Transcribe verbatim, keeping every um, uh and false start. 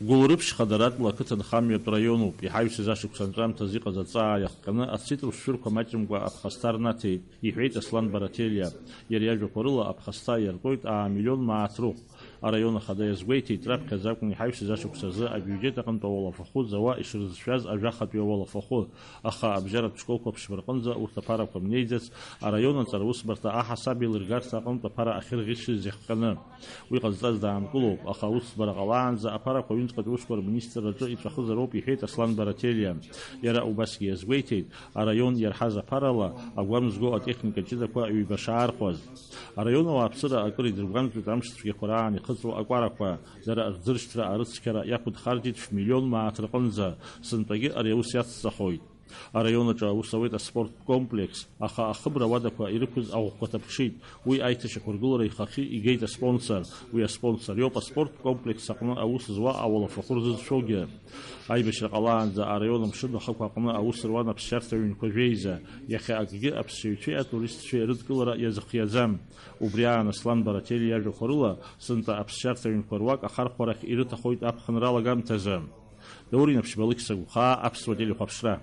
Гәылрыԥшь хадаратәла ақыҭанхамҩатә раионуп. Иҳаҩсыз ашықәс анҵәамҭазы иҟаз аҵаа иахҟьаны ацитрус шәырқәа маҷымкәа аԥхасҭа рнаҭеит, иҳәеит Аслан Бараҭелиа. Иара иажәақәа рыла, аԥхасҭа иартәоит аа миллион мааҭ рыхә. Араион ахада иазгәеиҭеит, раԥхьаӡа акәын иҳаҩсыз ашықәс азы абиуџьет аҟынтә ауалафахәы зауа ишырзыцәшәаз ажәахатәи ауалафахәы, аха абжьаратә школқәа ԥшьба рҟынӡа урҭ аԥарақәа мнеиӡац, араион аҵараусбарҭа аҳасаб еилыргарҭа аҟынтә аԥара ахьырӷьычыз иахҟьаны. Уи ҟазҵаз даанкылоуп, аха аусӡбара ҟалаанӡа аԥарақәа аҩныҵҟатәи аусқәа рминистрраҿы иҵәахызароуп, иҳәеит Аслан Бараҭелиа. Иара убасгьы иазгәеиҭеит, араион иарҳаз аԥарала агәам зго атехника ҷыдақәа ҩба шаархәаз. Араион ауааԥсыра акыр идыргәамҵуеит амш цәгьақәа раан ихыҵуа акәарақәа, дара рӡыршьҭра, арыцқьара иақәыдхаргьы шә-миллион мааҭ рҟынӡа, сынтәагьы ари аус иацҵахоит. Араион аҿы аус ауеит аспорттә комплекс, аха ахыбра уадақәа ирықәыз аӷәқәа ҭаԥҽит. Уи аиҭашьақәыргылара ихахьы игеит аспонсор. Уи аспонсор иоуп аспорттә комплекс аҟны аус зуа ауалафахәы рзызшәогьы. Аибашьра ҟалаанӡа араион амшын ахықә аҟны аус руан аԥсшьарҭа ҩнқәа жәеиза. Иахьа акгьы аԥсшьаҩцәеи атуристцәеи рыдкылара иазыхиаӡам. Убри аан Аслан Бараҭелиа иажәақәа рыла, сынтәа аԥсшьарҭа ҩнқәа руак ахархәарахь ирыҭахоит аԥхынра алагамҭазы. Даур Инаԥшьба, Алықьса Гәхаа, Аԥсуа телехәаԥшра.